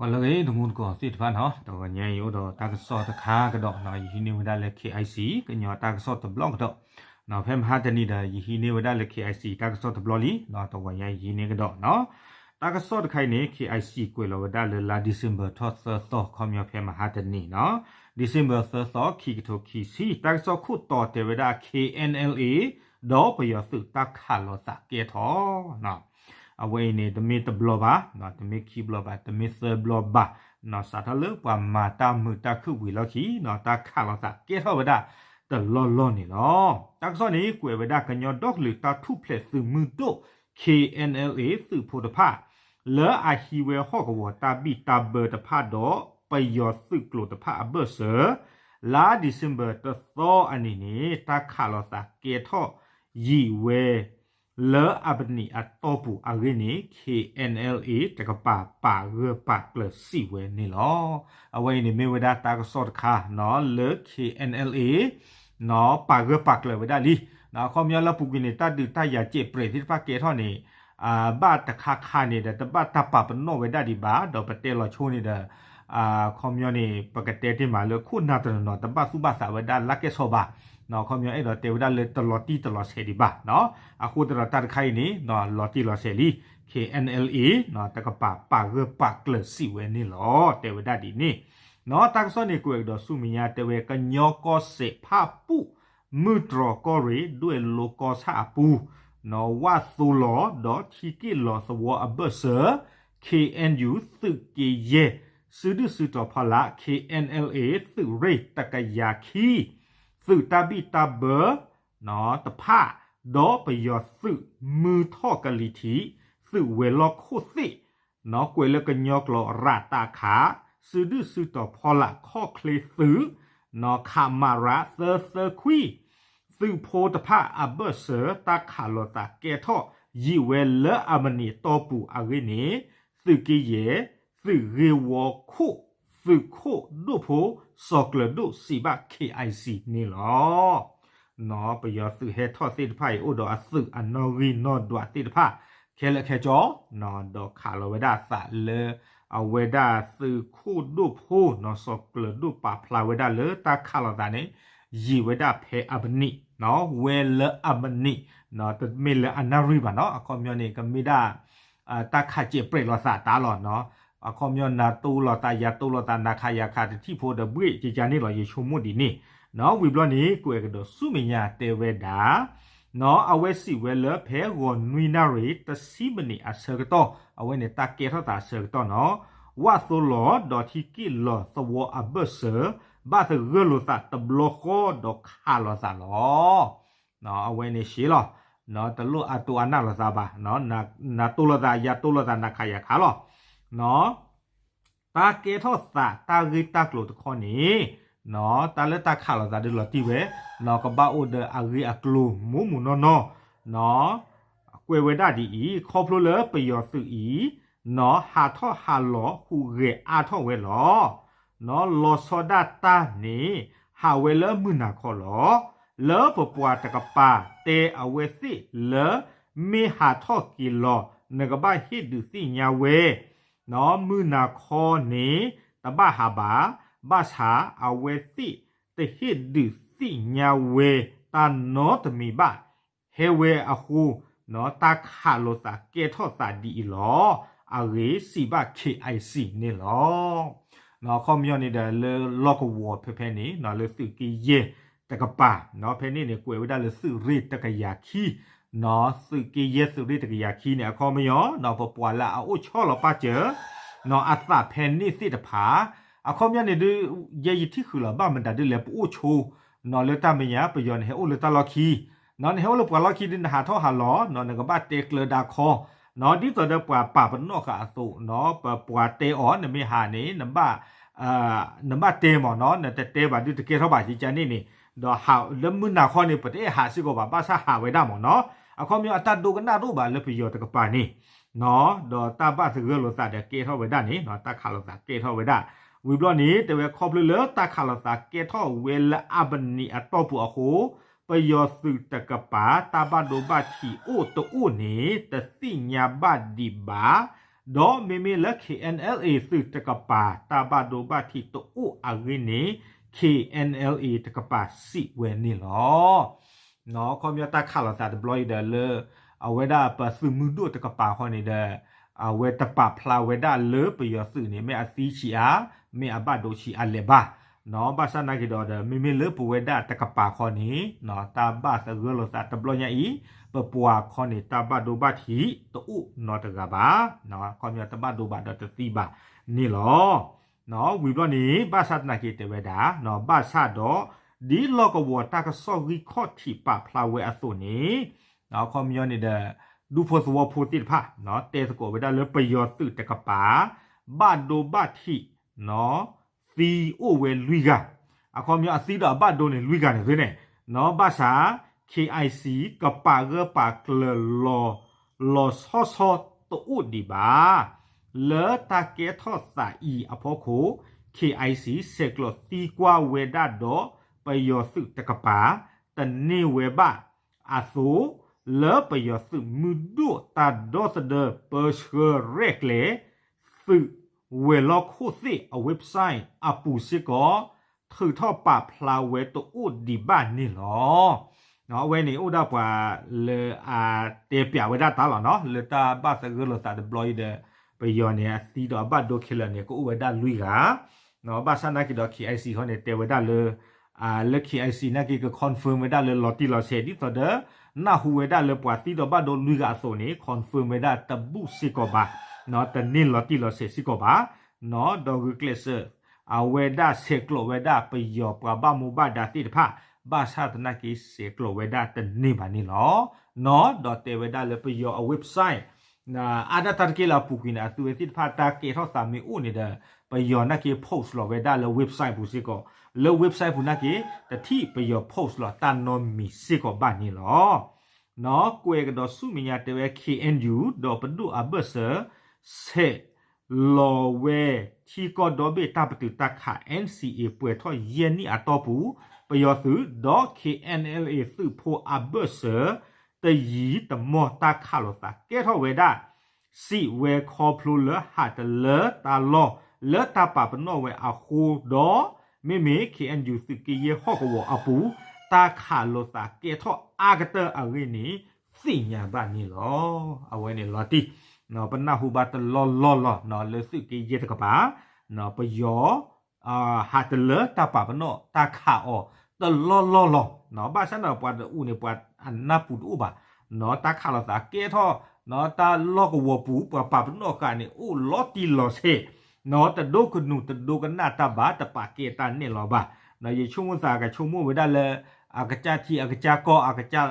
ပှၤလၢအဂ့ၤ တံၤသကိးသ့ၣ်တဖၣ်နီၤ, တဂီၤညါအံၤအိၣ်ဒီးတၢ်ကစီၣ်တခါကဒီးနီၤ, ယဟံးန့ၢ်ဝဲဒၣ်လၢ K I C ကညီတၢ်ကစီၣ်တဘျီကဒီးနီၤ, ဖဲမဟါတနံၤဒီး ယဟံးန့ၢ်ဝဲဒၣ်လၢ K I C တၢ်ကစီၣ်တဘျီလံနီၤ, တဂီၤညါယဟံးန့ၢ်ကဒီးနီၤ. တၢ်ကစီၣ်တခါအံၤန့ၣ် K I C ကွဲးလီၤဝဲဒၣ်လၢလါ December ထီၣ်သၢသီ ခီပညီဖဲမဟါတနံၤနီၤ, December သၢသီ ခံကထိခံဆံ, တၢ်ကစီၣ်ခိၣ်တီတဲဝဲဒၣ် K N L A ဒီးပယီၤသုးတၢ်ခးလိာ်သးကဲထီၣ်နီၤ. အဝဲအံၤန့ၣ် တမ့ၢ်တဘျီဘၣ်, တမ့ၢ်ခံဘျီဘၣ်, တမ့ၢ်သၢဘျီဘၣ်နီၤ, စးထီၣ်လၢပှၤမၤတၢ်မုာ်တၢ်ခုၣ်ဝံၤလီၢ်ခံနီၤ, တၢ်ခးလိာ်သးကဲထီၣ်ဝဲဒၣ်တလီၢ်လီၢ်န့ၣ်လီၤ. တၢ်ကစီၣ်န့ၣ် ကွဲးဝဲဒၣ်ကညီဒီကလုာ်တၢ်ထူၣ်ဖျဲးသုးမုၢ်ဒိၣ် K N L A သုးဖိတဖၣ် လၢအဟံးဝဲဟီၣ်ကဝီၤတၢ်ဘံၣ်တၢ်ဘၢတဖၣ်ဒီး ပယီၤသုးကျိၤတဖၣ်အဘၢၣ်စၢၤ လါ December တသီအနံၤန့ၣ် တၢ်ခးလိာ်သးကဲထီၣ်ယံာ်ဝဲ လၢအပနံာ်အတီၢ်ပူၤအဂ့ၢ်န့ၣ် K N L A တကပၤပာ်ဂၢၢ်ပာ်ကျၢၤစံးဝဲန့ၣ်လီၤ. အဝဲအံၤန့ၣ်မ့ၢ်ဝဲဒၣ်တၢ်ကစီၣ်တခါနီၤ လၢ K N L A နီၤ ပာ်ဂၢၢ်ပာ်ကျၢၤဝဲဒၣ်လံ. အခီပညီလၢပူၤကွံာ်န့ၣ် တၢ်ဒုးတၢ်ယၤစဲးပြဲးသ့ၣ်တဖၣ်ကဲထီၣ်န့ၣ် ဘၣ်တခါခါန့ၣ်ဒီး တဘၣ်တၢ်ပာ်ပနီၣ်ဝဲဒၣ်ဒံးဘၣ်, ဒီးပတဲလီၤဆိန့ၣ်ဒီး အခီပညီန့ၣ် ပကတဲတ့ၢ်မးလၢခိၣ်နၢ်တနီၤနီၤ တဘၣ်သူၣ်ဘၣ်သးဝဲဒၣ်လၢကဲၣ်ဆိးဘၣ်, အခီပညီအဲၣ်ဒိးတဲဝဲဒၣ်လၢတလီၤတံၢ်တလီၤဆဲးဒံးဘၣ်နီၤ. အဃိသတးဒီးတၢ်တခါအံၤန့ၣ် လီၤတံၢ်လီၤဆဲးလံ, K N L A တကပၤပာ်ဂၢၢ်ပာ်ကျၢၤစံးဝဲန့ၣ်လီၤ တဲဝဲဒၣ်ဒ်န့ၣ်နီၤ. တၢ်ကစီၣ်န့ၣ် ကွဲးကဒီးဆူမဲာ်ညါတဲဝဲ ကညီကီၢ်စဲၣ်ဖၣ်ပူၣ် မုၢ်တြီၤကီၢ်ရ့ၣ် ဒွဲၣ်လိကီၢ်ဆၣ်အပူၤနီၤ ဝၣ်သိလီၤဒီးထံက့ၣ်လီၤသဝီအဘၢၣ်စၢၤ K N U သုးက့ယဲၢ် စုဒုၣ်စုတီၤဖီလာ် K N L A သုးရ့ၣ်တကယၤခံ သုးတၢ်ဘံၣ်တၢ်ဘၢ တဖၣ် ဒီးပယီၤသုးမုၢ်ထီၣ်ကလံၤထံး သုးဝဲၤလီၢ်ခိၣ်သ့ၣ်နီၤ ကွဲးလၢကညီကျိာ်ရးတးခး စုဒုၣ်စုတီၤဖီလာ်ခီၣ်ချ့သုးနီၤ ခမရ သၢသၢခွံ သုးဖိတဖၣ်အဘၢၣ်စၢၤ တၢ်ခးလိာ်သးကဲထီၣ်ယံာ်ဝဲလၢအမနံၤတီၢ်ပူၤအဂ့ၢ်န့ၣ် သုးက့ယဲၢ် သုးဂ့ၢ်ဝီခိၣ် သုးခိၣ်ဒိၣ်ဖိ စီၤကျၢၤဒိၣ်စံးဘၣ် K I C န့ၣ်လီၤ. နီၤ ပယီၤသုးဟဲထီၣ်သ့ၣ်တဖၣ်အံၤ အိၣ်ဒီးအသုးအနီၣ်ဂံၢ်နီၣ်ဒွးသ့ၣ်တဖၣ် ခဲလၢာ်ခဲဆ့နီၤ ဒီးခးလီၤဝဲဒၣ်အသးလၢ အဝဲဒၣ်သုးခိၣ်ဒိၣ်ဖိနီၤ စီၤကျၢၤဒိၣ်ပာ်ဖျါဝဲဒၣ်လၢတၢ်ခးလိာ်သးန့ၣ် ယံာ်ဝဲဒၣ်ဖဲအပနံာ်နီၤ ဝဲလၢအမနံၤနီၤ တမ့ၢ်လၢအနၣ်ရံၣ်ဘၣ်နီၤ အခီပညီန့ၣ် ကမ့ၢ်ဒၣ် တၢ်ခးစဲးပြဲးလိာ်သးတၢ်လီၤနီၤ အခီပညီနၤတိလိာ်သး ယၤတိလိာ်သး နၤခးယၤခး တထံၣ်ဖိဒီးဘှ့ၣ် ကကန့ၣ်လီၤ ယဆိကမိၣ်ဒ်န့ၣ် နီၤ ဝံၤဘျီန့ၣ် ကွဲးကဒီးဆူမဲာ်ညါတဲဝဲဒၣ် နီၤ အဝဲစံးဝဲလၢဖဲဂီၤနွံနၣ်ရံၣ် တဆံမံးနံးအဆၢကတီၢ် အဝဲန့ၣ်တၢ်ကဲထီၣ်သးအဆၢကတီၢ်နီၤ ဝၣ်သိလီၤဒီးထံက့ၣ်လီၤသဝီအဘၢၣ်စၢၤ ဘၣ်သဂၢၢ်လိာ်သးတဘျီဃီဒီးခးလိာ်သးလီၤ အဝဲန့ၣ်ရှဲလီၤ တလိၣ်အါတိအါနၢ်လိာ်သးဘၣ် နၤတိလိာ်သး ယၤတိလိာ်သး နၤခးယၤခးလီၤ တၢ်ကဲထီၣ်သးတၢ်ဂ့ၢ်တၢ်ကျိၤတခီန့ၣ် တၢ်လၢတၢ်ခးလိာ်သးဒ်လီၤတံၢ်ဝဲ ကဘၣ်အိၣ်ဒီးအဂ့ၢ်အကျိၤမူးမူးနီၢ်နီၢ် ကွဲးဝဲဒၣ်ဒ်အံၤ ခီဖျိလၢပယီၤသုးအံၤ ဟးထီၣ်ဟးလီၤဟူးဂဲၤအါထီၣ်ဝဲလီၤ လီၤဆီဒၣ်တၢ်န့ၣ် ဟးဝဲလၢမုၢ်နၤခီလီၤ လၢပပှၤတကပၤတဲအဝဲသ့ၣ်လၢ မ့ၢ်ဟးထီၣ်က့ၤလီၤ နကဘၣ်ဟ့ၣ်ဒုးသ့ၣ်ညါဝဲ မုၢ်နၤခီန့ၣ် တဘၣ်ဟးဘၣ် ဘၣ်ဆၣ်အဝဲသ့ၣ်တဟ့ၣ်ဒုးသ့ၣ်ညါဝဲ တၢ်နီတမံၤဘၣ် ဟဲဝဲအဃိ တၢ်ခးလိာ်သးကဲထီၣ်သးဒ်အံၤလီၤ အဂ့ၢ်စံးဘၣ် K I C န့ၣ်လီၤ အခီပညီန့ၣ်ဒီးလၢလီၢ်ကဝီၤဖဲဖဲန့ၣ် လၢသုးက့ယဲၢ်တကပၤ ဖဲန့ၣ်န့ၣ် ကွဲးဝဲဒၣ်လၢသုးရ့ၣ်တကယၤခံ သုးက့ယဲၢ်သုးရ့ၣ်တကယၤခံန့ၣ် အခီပညီ ပပှၤလၢအအိၣ်ဆီလီၤပာ်စၢၤ အသးဖဲန့ၣ်သ့ၣ်တဖၣ် အခီပညီန့ၣ်ဒုး ယဲယထံၣ်ဃုာ်လီၤ ဘၣ်မတၤဒုးလဲၣ် ပအိၣ်ဆိ လၢတၢ်မဲာ်ညါ ပယီၤန့ၣ်ဟဲအိၣ်လၢတၢ်လီၢ်ခံ နဟဲအိၣ်လၢပှၤလီၢ်ခံဒုး နဟးထီၣ်ဟးလီၤ နကဘၣ်တဲကျၢၤဒၣ်ခီ ဒ်သိးဒီးပှၤပာ်ပနီၣ်ဃာ်အသိး ပပှၤတဲအီၤ နမ့ၢ်ဟးန့ၣ် နဘၣ်တဲမ့ၢ်နီၤ နတတဲဘၣ်ဒုးတကဲထီၣ်ဘၣ် ကကန့ၣ်န့ၣ် ဒီးလၢမုၢ်နၤခီန့ၣ် ပတအဲၣ်ဟးစ့ၢ်ကီးဘၣ် ဘၣ်ဆၣ်ဟးဝဲဒၣ်မ့ၢ်နီၤ အခီပညီအတၢ်ဒိကနၣ်တအိၣ်ဘၣ်လၢပယီၤတကပၤန့ၣ် ဒီးတၢ်ဘၣ်သဂၢၢ်လိာ်သးဒီးကဲထီၣ်ဝဲဒၣ်န့ၣ် တၢ်ခးလိာ်သးကဲထီၣ်ဝဲဒၣ် ဝံၤဘျီန့ၣ် တဲဝဲခီဖျိလၢတၢ်ခးလိာ်သးကဲထီၣ်ဝဲလၢအပနံာ်အတီၢ်ပူၤအဃိ ပယီၤသုးတကပၤ တၢ်ဘၣ်ဒိဘၣ်ထံးအိၣ်တအိၣ်န့ၣ် တသ့ၣ်ညါဘၣ်ဒံးဘၣ် ဒီးမ့မ့ၢ်လၢ K N L A သုးတကပၤ တၢ်ဘၣ်ဒိဘၣ်ထံးတအိၣ်အဂ့ၢ်န့ၣ် K N L A တကပၤစံးဝဲန့ၣ်လီၤ. ခီပညီတၢ်ခးလိာ်သးတဘျီအံၤဒီးလၢ အဝဲဒၣ်ပသုးမုၢ်ဒိၣ်တကပၤဃီန့ၣ်ဒီး အဝဲတပာ်ဖျါဝဲဒၣ်လၢပယီၤသုးန့ၣ် မ့ၢ်အသံဆံးအါ မ့ၢ်အဘၣ်ဒိဆံးအါလဲၣ်ဘၣ်. ဘၣ်ဆၣ်သနာ်က့ဒီး မ့မ့ၢ်လၢပဝဲဒၣ်တကပၤဃီန့ၣ် တၢ်ဘၣ်သဂၢၢ်လိာ်သးတဘျီညါအံၤ ပပှၤခီန့ၣ် တၢ်ဘၣ်ဒိဘၣ်ထံးတအိၣ်နီတဂၤဘၣ်. ခီပညီတဘၣ်ဒိဘၣ်ဒီးတသံဘၣ်န့ၣ်လီၤ. ဝံၤဘျီန့ၣ် ဘၣ်ဆၣ်သနာ်က့တဲဝဲဒၣ် ဘၣ်ဆၣ်ဒီး ဒ်လီၢ်ကဝီၤတၢ်ကစီၣ်ဂံၢ်ခီၣ်ထံးပာ်ဖျါဝဲအသိးန့ၣ် ခီပညီန့ၣ်ဒီး ဒူဖိသဝီဖိသ့ၣ်တဖၣ် တဲသကိးဝဲဒၣ်လၢပယီၤသုးတကပၤ ဘၣ်ဒိဘၣ်ထံး သံအိၣ်ဝဲလွံၢ်ဂၤ, အခီပညီအသံဒီးအဘၣ်ဒိန့ၣ်လွံၢ်ဂၤန့ၣ်သ့န့ၣ်, ဘၣ်ဆၣ် K I C ကပာ်ဂၢၢ်ပာ်ကျၢၤလီၤ လီၤဆီဆီတအိၣ်ဒံးဘၣ်. လၢတၢ်ကဲထီၣ်သးအံၤအဖီခိၣ် K I C ဆဲးကျိးသံကွၢ်ဝဲဒၣ်ဒီး ပယီၤသုးတကပၤ တန့ၢ်ဝဲဘၣ်အသိး လၢပယီၤသုးမုၢ်ဒိၣ်တၢ်ဒီသဒၢပၢဆှၢရဲၣ်ကျဲၤ သုးဝဲၤလီၢ်ခိၣ်သ့ၣ်အ website အပူၤစ့ၢ်ကီး ထုးထီၣ်ပာ်ဖျါဝဲတအိၣ်ဒံးဘၣ်န့ၣ်လီၤ. အဝဲန့ၣ်အိၣ်ဒၣ်ပှၤလၢအတဲပျးဝဲဒၣ်တၢ်လီၤနီၤ, လၢတၢ်ဘၣ်သဂၢၢ်လိာ်သးတဘျီအံၤဒီး ပယီၤန့ၣ် အသံဒီးအဘၣ်ဒိခဲလၢာ်န့ၣ် ကအိၣ်ဝဲဒၣ်လွံၢ်ဂၤ ဘၣ်ဆၣ်နာ်က့ဒီး K I C ဟီန့ၣ် တဲဝဲဒၣ်လၢ လၢ K I C နာ်က့က confirm ဝဲဒၣ်လၢလီၤတံၢ်လီၤဆဲး ဒ်သိးဒီး နၢ်ဟူဝဲဒၣ်လၢပှၤသံဒီးဘၣ်ဒိလွံၢ်ဂၤအသိးန့ၣ် confirm ဝဲဒၣ်တဘူၣ်စ့ၢ်ကီးဘၣ်, တန့ၢ်လီၤတံၢ်လီၤဆဲးစ့ၢ်ကီးဘၣ်, ဒီးဂုာ်ကျဲးစၢး အဝဲဒၣ်ဆဲးကျိးဝဲဒၣ်ပယီၤပှၤဘၣ်မူဘၣ်ဒါသ့ၣ်တဖၣ်, ဘၣ်ဆၣ်သနာ်က့ဆဲးကျိးဝဲဒၣ်တန့ၢ်ဘၣ်န့ၣ်လီၤ. ဒီးတဲဝဲဒၣ်လၢပယီၤအ website အါဒၣ်တၢ်တက့ၢ်လၢအပူၤကွံာ်န့ၣ် အသုဝဲသ့ၣ်တဖၣ်တၢ်ကဲထီၣ်သးမ့ၢ်အိၣ်န့ၣ်ဒီး ပယီၤနာ်က့ post လီၤဝဲဒၣ်လၢ website ပူၤစ့ၢ်ကီး, လၢ website ပူၤနာ်က့ တထံၣ်ပယီၤ post လီၤတၢ်နီတမံၤစ့ၢ်ကီးဘၣ်န့ၣ်လီၤ. ကွဲးကဒီးဆူမဲာ်ညါတဲဝဲ K N U ဒီးပဒိၣ်အဘၢၣ်စၢၤ ဆဲးလီၤဝဲထံကီၢ်ဒီဘ့ၣ်တၢ်ပတုာ်တၢ်ခး N C A ပှဲၤထီၣ်ယဲၢ်နံၣ်အတီၢ်ပူၤ, ပယီၤသုးဒီး K N L A သုးဖိအဘၢၣ်စၢၤ တယံာ်တမီၢ်တၢ်ခးလိာ်သးကဲထီၣ်ဝဲဒၣ် စံးဝဲခီဖျိလၢဟးတလၢတၢ်လီၢ်လၢတၢ်ပာ်ပနီၣ်ဝဲအဃိဒီး မ့မ့ၢ် K N U သုးက့ယဲၢ်ဟီၣ်ကဝီၤအပူၤ တၢ်ခးလိာ်သးကဲထီၣ်အါကတၢၢ်အဂ့ၢ်န့ၣ် သ့ၣ်ညါဘၣ်န့ၣ်လီၤ. အဝဲန့ၣ်လီၤတံၢ် ပနၢ်ဟူဘၣ်တလီၢ်လီၢ်လီၤ လၢသုးက့ယဲၢ်တကပၤ ပယီၤ ဟးတလၢတၢ်ပာ်ပနီၣ်တၢ်ခးအီၤတလီၢ်လီၢ်လီၤ. ဘၣ်ဆၣ်န့ၣ်ပှၤတအူးန့ၣ် ပှၤအနၢ်ပူၤတအိၣ်ဘၣ်, တၢ်ခးလိာ်သးကဲထီၣ် တၢ်လီၢ်ကဝီၤပူၤ ပှၤပာ်ပနီၣ်ဃာ်န့ၣ် အိၣ်လီၤတံၢ်လီၤဆဲး, တဒိကနူၤတဒိကနၣ်တၢ်ဘၣ် တပာ်ကဲတၢ်နဲၣ်လီၤဘၣ်. ယဆိကမိၣ်သးကဆိကမိၣ်ဝဲဒၣ်လၢ အကစၢ်ထံအကစၢ်ကီၢ် အကစၢ်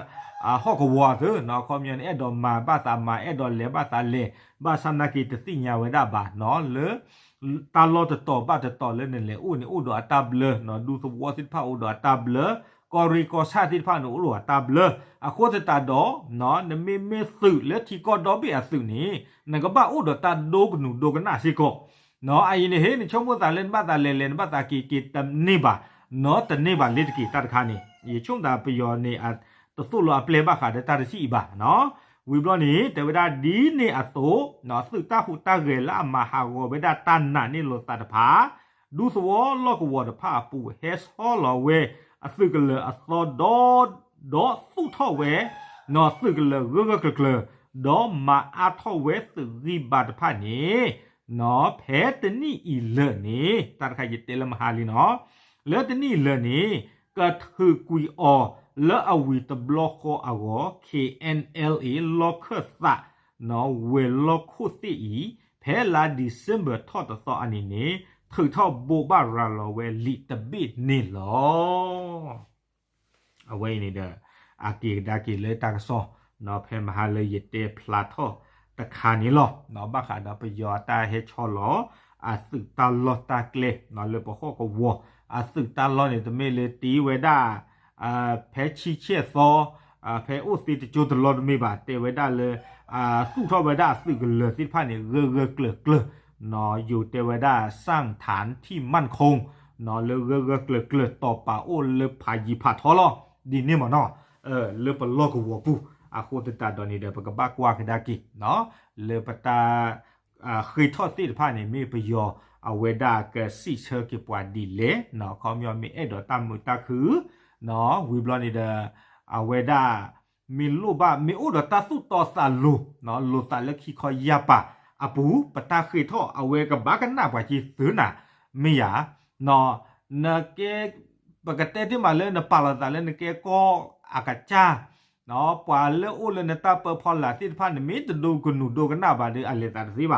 ဟီၣ်ကဝီၤသုး အခီပညီန့ၣ် အဲၣ်ဒိးမၤဘၣ်သးမၤ အဲၣ်ဒိးလဲၤဘၣ်သးလဲၤ ဘၣ်ဆၣ်နာ်က့တသ့ၣ်ညါဝဲဒၣ်ဘၣ်နီၤ လၢ တၢ်လီၢ်တတီၤဘၣ်တတီၤလၢနလဲၤအိၣ်န့ၣ် အိၣ်ဒီးအတၢ်ဘျၢနီၤ ဒူသဝီသ့ၣ်တဖၣ်အိၣ်ဒီးအတၢ်ဘျၢ ကီၢ်ရ့ၣ်ကီၢ်ဆၣ်သ့ၣ်တဖၣ်န့ၣ် အိၣ်ဒီးအတၢ်ဘျၢ အဃိသတးဒီး နမ့မ့ၢ်သုးလၢထံကီၢ်ဒီဘ့ၣ်အသုးန့ၣ် နကဘၣ်အိၣ်ဒီးတၢ်ဒိကနူၤဒိကနၣ်စ့ၢ်ကီး အအံၤန့ၣ်ဟ့ၣ် နဆိကမိၣ်သးလၢနဘၣ်သးလဲၤလဲၤ နဘၣ်သးက့ၤက့ၤတန့ၢ်ဘၣ် နီတန့ၢ်ဘၣ်လ့တက့ၤတၢ်တခါန့ၣ် ယဆိကမိၣ်သးပယီၤန့ၣ် တသိၣ်လိအပျဲၢ်ဘၣ်ဃးဒီးတၢ်တထံၣ်အံၤဘၣ်. ဝံၤဘျီန့ၣ် တဲဝဲဒၣ်ဒ်န့ၣ်အသိး သုးတၢ်ဟူးတၢ်ဂဲၤလၢအမၤဟးဂီၤဝဲဒၣ်တၢ်နာ်န့ၢ်လိာ်သးတဖၣ် ဒူသဝီလီၢ်ကဝီၤတဖၣ်အပူၤ ဟဲဆီလီၤဝဲအသုးကလၢၤအသီဒီ ဒီးသူၣ်ထီၣ်ဝဲ သုးကလၢၤဂၢၢ်ဂၢၢ်ကျၢၤကျၢၤ ဒီးမၤအါထီၣ်ဝဲသုးဂံၢ်ဘါတဖၣ်န့ၣ် ဖဲတနံၣ်အံၤလၢာ်န့ၣ် တၢ်တခါယတဲလၢမဟါလံနီၤ လၢတနံၣ်အံၤလၢာ်န့ၣ် ကထုးကွံာ်အီၤလၢအဝံၤတဘျီဃီအဂီၢ် K N L A လီၢ်ခၢၣ်သး ဝဲၤလီၢ်ခိၣ်သ့ၣ်အံၤ ဖဲလါ December ထီၣ်တသီအနံၤန့ၣ် ထုးထီၣ်ဘိးဘၣ်ရၤလီၤဝဲလံာ်တဘ့ၣ်န့ၣ်လီၤ. အဝဲအံၤန့ၣ်ဒီး အက့ၤကဒါက့ၤလၢတၢ်ကစီၣ် ဖဲမဟါလၢယတဲဖျါထီၣ်တခါန့ၣ်လီၤ. ဘၣ်ဃးဒီးပယီၤအတၢ်ဟဲဆီလီၤ အသုးတၢ်လီၢ်တၢ်ကျဲ လၢပဟီၣ်ကဝီၤ အသုးတၢ်လီၢ်န့ၣ် တမ့ၢ်လၢတ့ဝဲဒၣ် ဖဲဆံဆဲၣ်သီ ဖဲအိၣ်သ့တကၠိတလီၢ်တမ့ၢ်ဘၣ် တဲဝဲဒၣ်လၢ သူၣ်ထီၣ်ဝဲဒၣ်အသုးကလၢၤသ့ၣ်တဖၣ်န့ၣ် ဂၢၢ်ဂၢၢ်ကျၢၤကျၢၤ ယိၤတဲဝဲဒၣ် စၣ်ထၣ်ထံၣ်မၣ်ခိၣ် လၢဂၢၢ်ဂၢၢ်ကျၢၤကျၢၤ တီၤပာ်အိၣ်လၢဖးယံၤဖးထီလီၤ ဒ်န့ၣ်မ့ၢ်နီၤ လၢပလီၢ်ကဝီၤပူၤ အဃိသတးဒီးန့ၣ်ဒီး ပကဘၣ်ကွၢ်ကဒါက့ၤ လၢပတၢ် ဃ့ထီၣ်သ့ၣ်တဖၣ်န့ၣ် မ့ၢ်ပယီၤအဝဲဒၣ်ကစံးဆၢက့ၤပှၤဒ်လဲၣ်, ခီပညီမ့ၢ်အဲၣ်ဒိးတၢ်မုာ်တၢ်ခုၣ်, ဝံၤဘျီန့ၣ်ဒီး အဝဲဒၣ် မ့ၢ်လိၣ်ဘၣ် မ့ၢ်အိၣ်ဒီးတၢ်သူၣ်တီသးလိၤ, လိာ်သးလၢခံခီယၢ်ပၤအပူၤ ပတၢ်ဃ့ထီၣ်အဝဲကဘၣ်ကနၣ်ပှၤက့ၤသုနၤ, မ့ၢ်ယၤ နကဲ ပကတဲတ့ၢ်မးလၢနပာ်လီၤသးလၢနကဲကီၢ်အကစၢ်, ပှၤလၢအိၣ်လၢနတၢ်ပၢဖီလာ်သ့ၣ်တဖၣ် နမ့ၢ်တဒိကနူၤဒိကနၣ်ဘၣ်ဒီး အလဲၤသးတသ့ဘၣ်,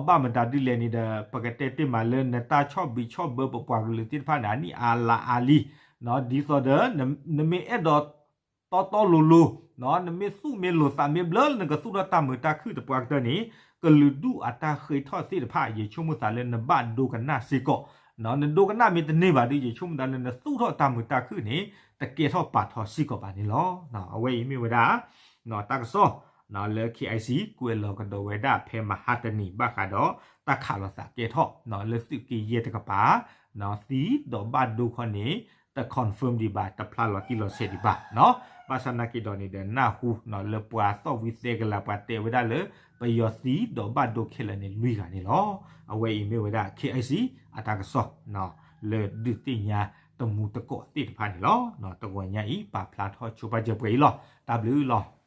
ဘၣ်မတၤဒ်လဲၣ်န့ၣ်ဒီး ပကတဲတ့ၢ်မးလၢနတၢ်ဆီၣ်ဘံးဆီၣ်ဘၢပပှၤကလုာ်သ့ၣ်တဖၣ်န့ၣ် အနံၣ်အါလါအါလံ, ဒ်သိးဒီး နမ့ၢ်အဲၣ်ဒိး တီတီလိၤလိၤ, နမ့ၢ်သူၣ်မ့ၢ်လိာ်သးမ့ၢ်ဘျၢလၢနကသူၣ်ထီၣ်တၢ်မုာ်တၢ်ခုၣ်သပှၢ်ကတၢၢ်န့ၣ် ကလုာ်ဒူၣ်အတၢ်ဃ့ထီၣ်သ့ၣ်တဖၣ် ယဆိကမိၣ်သးလၢနဘၣ်ဒိကနၣ်စ့ၢ်ကီး, နဒိကနၣ်မ့ၢ်တန့ၢ်ဘၣ်ဒီး ယဆိကမိၣ်သးလၢနသူၣ်ထီၣ်တၢ်မုာ်တၢ်ခုၣ်န့ၣ် တကဲထီၣ်ပာ်ထီၣ်စ့ၢ်ကီးဘၣ်န့ၣ်လီၤ. အဝဲအံၤမ့ၢ်ဝဲဒၣ် တၢ်ကစီၣ် လၢ KIC ကွဲးလီၤကဒီးဝဲဒၣ်ဖဲမဟါတနံၤ ဘၣ်ဃးဒီးတၢ်ခးလိာ်သးကဲထီၣ် လၢသုးက့ယဲၢ်တကပၤ သံဒီးဘၣ်ဒိခီန့ၣ် တ confirm ဒံးဘၣ် တဖျါလီၤတံၢ်လီၤဆဲးဒံးဘၣ်, ဘၣ်ဆၣ်နာ်က့ၤဒီးန့ၣ်ဒီး နၢ်ဟူလၢပှၤသီၣ်ဝံသဲကလၤပှၤတဲဝဲဒၣ်လၢ ပယီၤသံဒီးဘၣ်ဒိခဲလၢာ်န့ၣ် လွံၢ်ဂၤန့ၣ်လီၤ. အဝဲအံၤမ့ၢ်ဝဲဒၣ် KIC အတၢ်ကစီၣ် လၢဒုးသ့ၣ်ညါတမူတကိးသ့ၣ်တဖၣ်န့ၣ်လီၤ. တဂီၤညါအံၤ ပာ်ဖျါထီၣ်ဆိပာ်စၢၤပှဲၤအံၤလီၤ. တၢ်ဘျုးလီၤ.